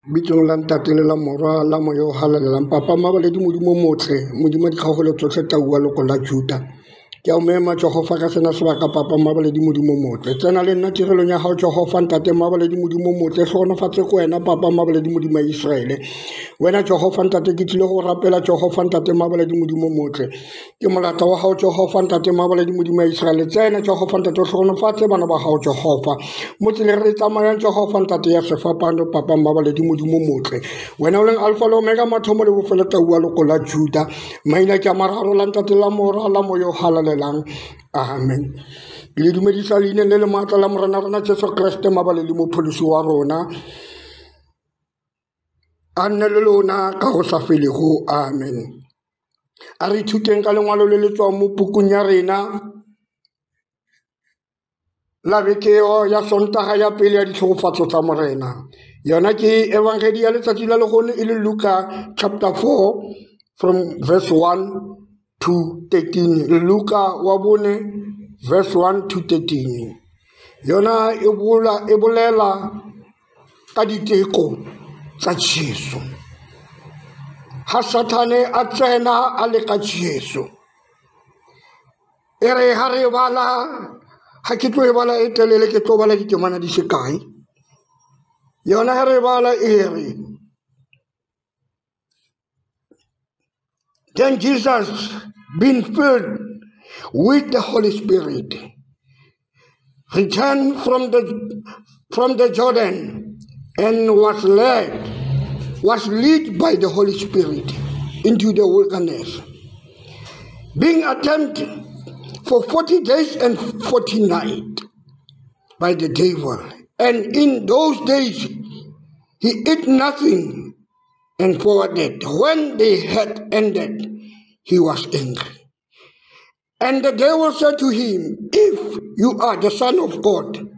Bitsong la Ntate le la Morwa la Moya o Halalelang. Papa Mabaledi Modimo motle, Modimo dikgaogelo tsotlhe tau wa loko la Juda. Ke a o mema Jehofa ka sena sebaka Papa Mabaledi Modimo motle. Tsena le nna tirelong ya gago Jehofa Ntate Mabaledi Modimo motle. Hlogonofatse ko wena Papa Mabaledi Modimo ya Israele. Wena Jehofa Ntate ke tlile go rapela Jehofa Ntate Mabaledi Modimo motle. Ke molata wa gago Jehofa Ntate Mabaledi Modimo ya Israele. Tsena Jehofa Ntate o hlogonofatse bana ba gago Jehofa. Mo tseleng re tsamayang Jehofa Ntate ya sefapano Papa Mabaledi Modimo motle. Wena o leng Alfa le Omega mathomo le bofelo tau wa loko la Juda. Maina ke a mararo la Ntate la Morwa la Moya o Halalelang. Amen. Le dumedisa leineng le le maatla la Morena rona Jesu Kriste Mabaledi mopholosi wa rona. A nne le lona ka go sa felego. Amen. A re ithuteng ka lengwalo le le tswang mo pukung ya rena la bekeo ya Sontaga ya pele ya ditlhogofatso tsa Morena. Yona ke evangedi ya letsatsi la lehono e le Luka chapter 4 from verse 1 to 13. Luka wa bone verse 1 to 13. Yona e bola e bolela ka diteko tsa Jesu. Ha Sathane a tsena a leka Jesu. E re ha re bala ga ke tlo e bala e telele ke tlo bala ditemana di sekae. Yona ha re bala e re Then Jesus, being filled with the Holy Spirit, returned from the from the Jordan and was led was led by the Holy Spirit into the wilderness, being attempted for 40 days and 40 nights by the devil. And in those days he ate nothing and forwarded. When they had ended, he was angry. And the devil said to him, If you are the Son of God,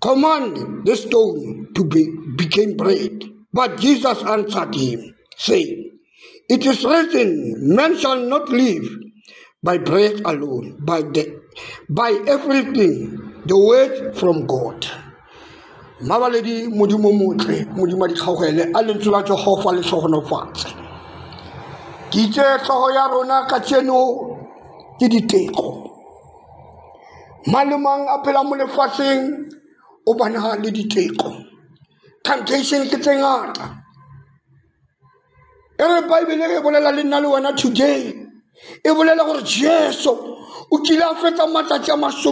command the stone to be became bread. But Jesus answered him, saying, It is written, man shall not live by bread alone, by the by everything, the word from God. Mabaledi Modimo motle, Modimo a dikgaogele, a lentswe la Jehofa le hlohonofatse. Ke itse tlhogo ya rona kajeno ke diteko. Mang le mang a phelang mo lefatsheng o bana le diteko. Temptation ke tse ngata. E re Bible e bolela le nna le wena today. E bolela gore Jesu o kile a fetsa matsatsi a 40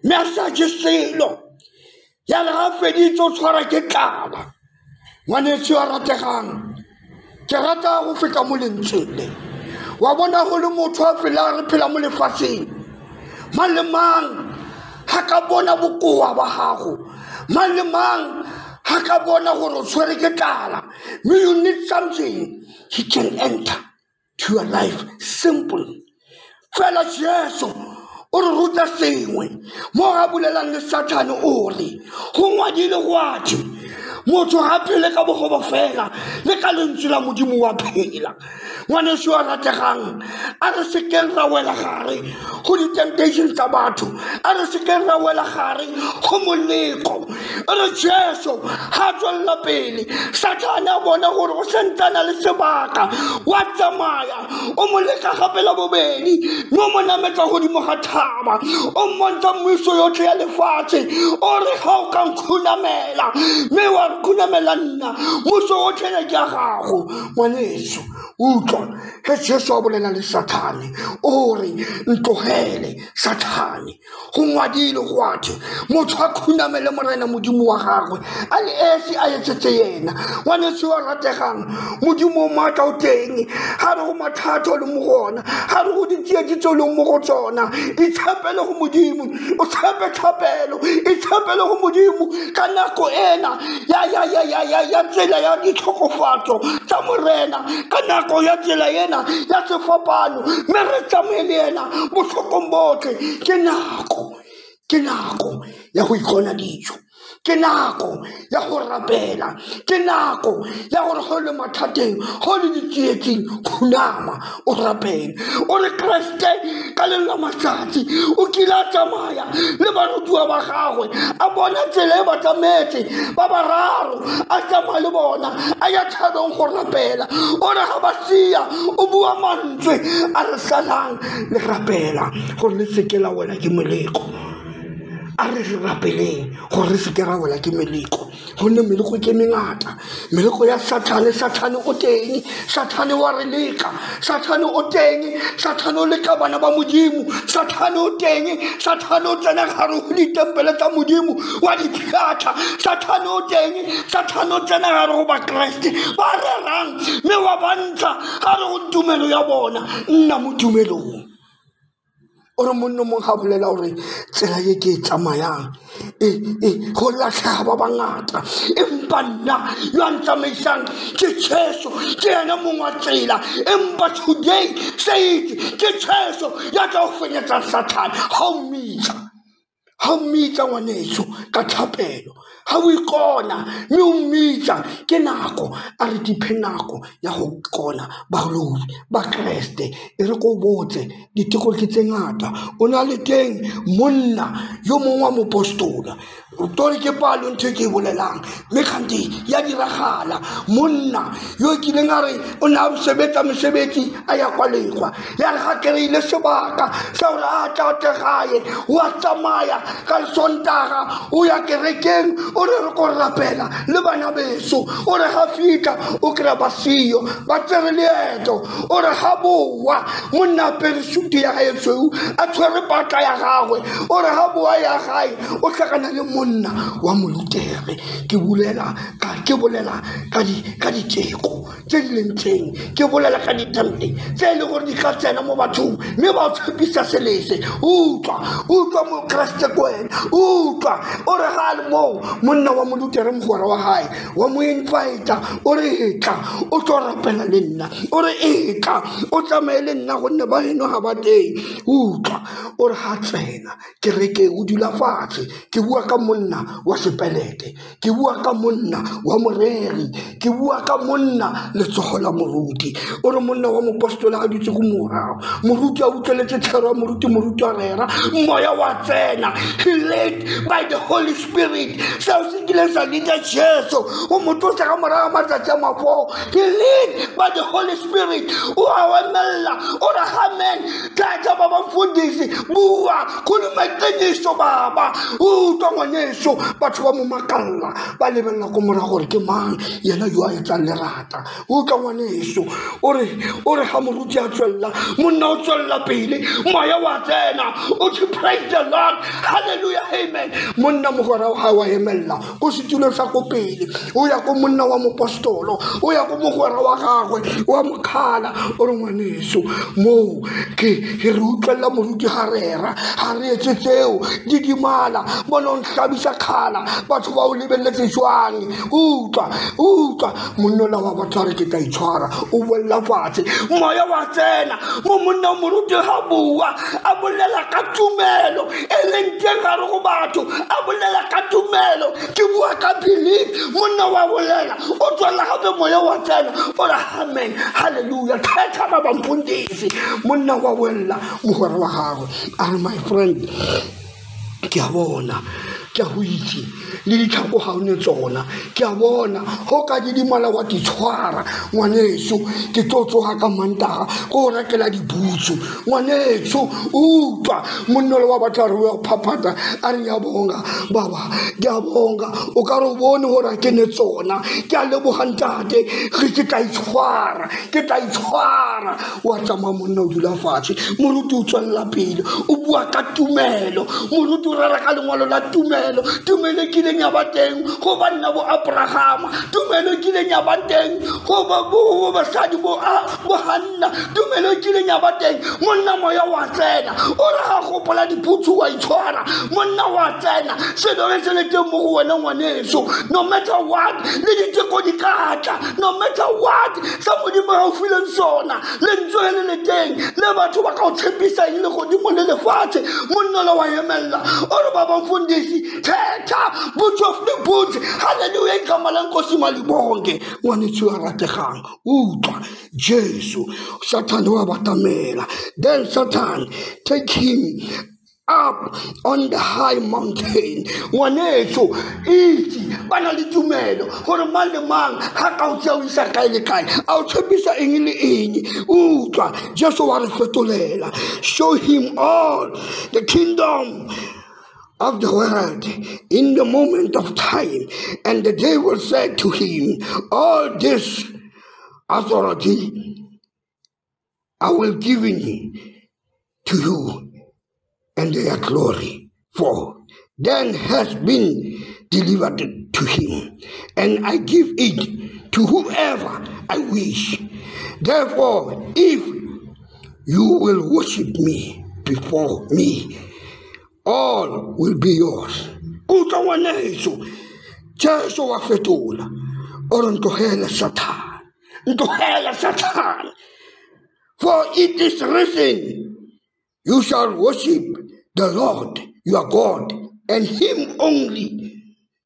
mme a sa je selo. Ya re ga a feditse o tshwara ke tlala. Ngwaneso a rategang, ke rata go feta mo lentsweng le. Wa bona go le motho a phela re phela mo lefatsheng. Mang le mang ga ka bona bokoa ba gago. Mang le mang ga ka bona gore o tshwere ke tlala. Mme you need something, he can enter to your life. Simple. Fela Jesu o re ruta sengwe mo ga bolelang le Sathane o re go ngwadile go athe motho ga phele ka bogobo fela le ka lentswe la Modimo wa phela. Ngwaneso a rategang, a re sekeng ra wela gare go di-temptation tsa batho, a re sekeng ra wela gare go moleko. E re Jesu ga a tswelela pele, Sathane a bona gore o sentsana le sebaka, wa tsamaya o mo leka gape la bobedi, mme o mo nametsa godimo ga thaba, o mmontsha mmuso yotlhe ya lefatshe, o re ga o ka nkhunamela mme wa nkhunamela nna, mmuso otlhe ke ya gago. Ngwaneso utlwa ge Jesu a bolela le Sathane, o re ntlogele Sathane, go ngwadile go athe motho a khunamele Morena Modimo wa gagwe a le esi a etsetse yena. Ngwaneso wa rategang, Modimo o maatla o teng, ga re go mathata o leng mo go ona, ga re go ditsietsi tse o leng mo go tsona, itshepele go Modimo, o tshepe thapelo, itshepele go Modimo ka nako ena ya ya ya ya ya ya tsela ya ditlhokofatso tsa Morena, ka nako ya tsela ena ya sefapano, mme re tsamaye le ena botlhokong botlhe. Ke nako, ke nako ya go ikona dijo. Ke nako ya go rapela, ke nako ya gore go le mathateng, go le ditsietsing, khunama o rapele. O re Kriste ka leng la matsatsi o kile a tsamaya le barutiwa ba gagwe, a bona tsela e ba tsametse ba bararo, a tsamaya le bona a ya thabeng go rapela. O re ga ba sia, o bua mantswe a re salang le rapela gore le seke la wela ke moleko. A re re rapeleng gore re seke ra wela ke meleko, gonne meleko ke mengata. Meleko ya Sathane, Sathane o teng, Sathane wa re leka, Sathane o teng, Sathane o leka bana ba Modimo, Sathane o teng, Sathane o tsena gare go ditempele tsa Modimo wa di pšhatla, Sathane o teng, Sathane o tsena gare go Bakreste ba rerang mme wa ba ntsha gare go tumelo ya bona. Nna mo tumelong. O re monno mongwe ga bolela gore tsela ye ke e tsamayang e go latlhega ba bangata, empa nna yo a ntsamaisang ke Jesu, ke ena mongwe wa tsela. Empa today say it, ke Jesu ya tla go fenyetsang Sathane. Ga o mmitsa, ga o mmitsa ngwaneso ka thapelo, ga o ikona mme o mmitsa, ke nako. A re diphe nako ya go kona baloi ba Kreste. E re ko botse, diteko ke tse ngata. O na le teng monna yo mongwe wa mopostola, tori ke palo ntho e ke e bolelang, mme kgante ya diragala. Monna yo kileng a re o ne a sebetsa mesebetsi a ya kwa lekgwa, ya re ga kry-ile sebaka sa gore a tla tle gae, o a tsamaya ka Sontaga o ya kerekeng, o re re ko rapela le bana beso. O re ga fitlha o kry-a ba seo ba tsere leeto. O re ga boa monna apere sutu ya gae tshweu, a tshwere patla ya gagwe. O re ga boa ya gae o tlhakana le monna wa molutere. Ke bolela ka diteko tse di leng teng, ke bolela ka ditempe tse e leng gore di ka tsena mo bathong mme ba o tshepisa selese. Utlwa, utlwa mo Kreste ko wena, utlwa. O re ga a le moo monna wa molutere mogwera wa gae wa mo invita, o re etla o tlo rapela le nna, o re etla o tsamaye le nna gonne ba heno ga ba teng. Utlwa, o re ga tsena kerekeng o dula fatshe. Ke bua ka monna wa sepelete, ke bua ka monna wa moreri, ke bua ka monna letsogo la moruti. O re monna wa mopostola a dutse ko morago, moruti a utlweletse thero ya moruti, moruti a rera, moya wa tsena. He led by the Holy Spirit. Seo se kileng sa leada Jesu o mo tlosa ka morago ga matsatsi a mafoo. He led by the Holy Spirit. O a emella, o re amen. Tata baba mfundisi, bua khuluma iqiniso baba. Utlwa ngwaneso, batho ba mo makalla, ba lebelela ko morago gore ke mang yena yo a etsang lerata. Utlwa ngwaneso, o re ga moruti a tswella, monna o tswella pele, moya wa tsena, o tse praise the Lord, hallelujah, amen. Monna mogwera wa gae wa emella ko setulong sa ko pele, o ya ko monna wa mopostolo, o ya ko mogwera wa gagwe wa mokgala. O re ngwaneso, moo ke re utlwella moruti ga rera, ga re etse tseo didimala, bona o ntlhabisa kgala, batho ba o lebeletse jwang. Utlwa, utlwa monna ola wa batho a re ke tla itshwara, o bolla fatshe, moya wa tsena mo monna moruti ga bua, a bolela ka tumelo e leng teng gare go batho, a bolela ka tumelo, ke bua ka belief. Monna wa bolela, o tswella gape, moya wa tsena, o re amen, hallelujah, thetha baba mfundisi. Monna wa bolla mogwera wa gagwe a re my friend, ke a bona, ke a go itse le ditlhako ga o ne tsona, ke a bona go ka didimala wa di tshwara ngwaneso. Ke tlo tsoga ka Mantaga ko o rekela dibutsu ngwaneso. Utlwa monnolo wa batho a re o ya go phaphata, a re ngiyabonga baba, ngiyabonga, o ka re o bone gore a ke ne tsona, ke a leboga ntate, ke tla itshwara, ke tla itshwara. Wa tsamaya monna o dula fatshe, moruti o tswelela pele, o bua ka tumelo, moruti o rera ka lengwalo la tumelo, tumelo e kileng ya ba teng go banna bo Abrahama, tumelo e kileng ya ba teng go basadi bo Hanna, tumelo e kileng ya ba teng. Monna moya wa tsena, o re ga gopola diphuthu wa itshwara, monna wa tsena, selo ge se le teng mo go wena ngwaneso, no matter what, le diteko di ka tla, no matter what, sa Modimo ga o fileng sona. Lentswe le le teng le batho ba ka o tshepisa eng legodimo le lefatshe. Monna le wa emella. O re baba mfundisi, thetha boots of the boots. Hallelujah, igama la Nkosi malibonge. Ngwanethu a rategang, utlwa Jesu. Satan wa batamela. Then Satan take him up on the high mountain. Ngwaneso, itse ba na le tumelo gore mang le mang ga ka o tsea o isa kae le kae, a o tshepisa eng le eng. Utlwa Jesu wa re fetolela. Show him all the kingdom of the world in the moment of time. And the devil said to him, all this authority I will give it to you and their glory, for then has been delivered to him, and I give it to whoever I wish. Therefore, if you will worship me before me, all will be yours. Utlwa ngwaneso, Jesu wa fetola, o re ntlogele Satan, ntlogele Satan, for it is written, you shall worship the Lord your God, and him only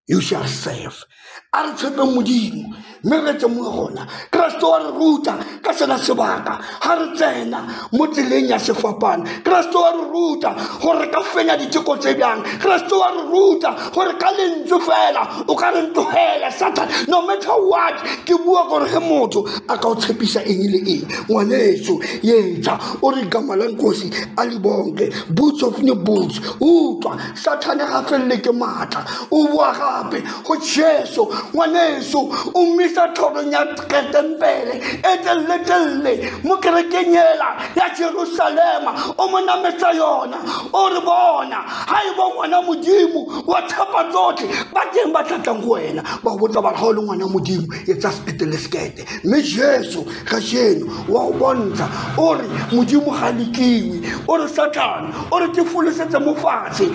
you shall serve. A re tshepeng Modimo mme re tse mo gona. Kreste wa re ruta ka sena sebaka ga re tsena mo tseleng ya sefapano. Kreste wa re ruta gore re ka fenya diteko tse bjang. Kreste wa re ruta gore ka lentswe fela o ka re ntlogela Satan, no matter what. Ke bua gore ge motho a ka o tshepisa eng le eng, ngwaneso yetsa o re gama la Nkosi a le bonke. Boots of new boots. Utlwa Satan ga felle ke maatla, o bua gape go Jesu. Ngwaneso o mmisa tlhorong ya tempele e telletelle mo kerekeng ela ya Jerusalema, o mo nametsa yona, o re bona ga e bo ngwana Modimo wa thapa tsotlhe ba teng ba tlatlang go wena, ba go botsa ba re ga o le ngwana Modimo etsa sekete le sekete. Mme Jesu kajeno wa o bontsha o re Modimo ga lekiwe, o re Satan o re ke folosetse mo fatshe,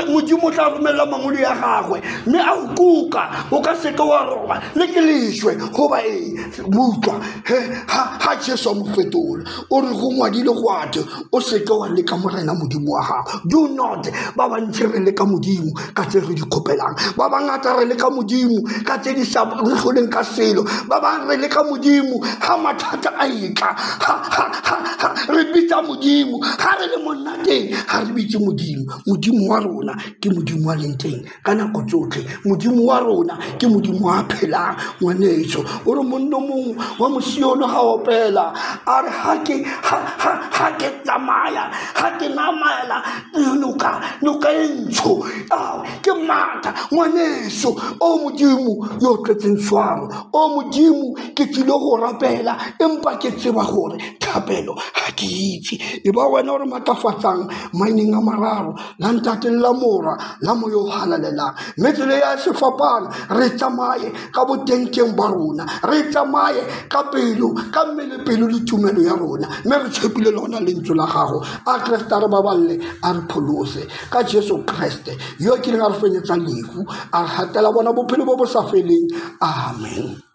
Modimo o tla romelela mangolo ya gagwe mme a o kuka, o ka seke wa roba le ke lešwe goba eng. Utlwa ha Jesu a mo fetola o re go ngwadile go athe o seke wa leka Morena Modimo wa gago. Do not. Ba bantši re leka Modimo ka tse re di kgopelang, ba bangata re leka Modimo ka tse di sa re hloleng ka selo, ba bangwe re leka Modimo ga mathata a etla, re bitsa Modimo ga re le monnateng, ga re bitse Modimo. Modimo wa rona ke Modimo wa leng teng ka nako tsotlhe, Modimo wa rona ke Modimo wa phelang. Ngwaneso o re monno mongwe wa mosione ga opela a re ga ke tsamaya, ga ke namela noka e ntsho, ao ke maatla. Ngwaneso o Modimo yo tletseng tshwaro, o Modimo ke tlile go rapela, empa ke tseba gore thapelo ga ke itse. E ba wena o re matlafatsang maineng a mararo, la Ntate le la Mora la Moya o Halalelang. Mme tsela ya sefapano re tsamaye ka botengteng ba rona, re tsamaye ka pelo, ka mmele, pelo le tumelo ya rona, mme re tshepile lona lentswe la gago. A Kreste a re baballe, a re pholose ka Jesu Kreste yo a kileng a re fenyetsa lefu, a re hatela bona bophelo bo bo sa feleng. Amen.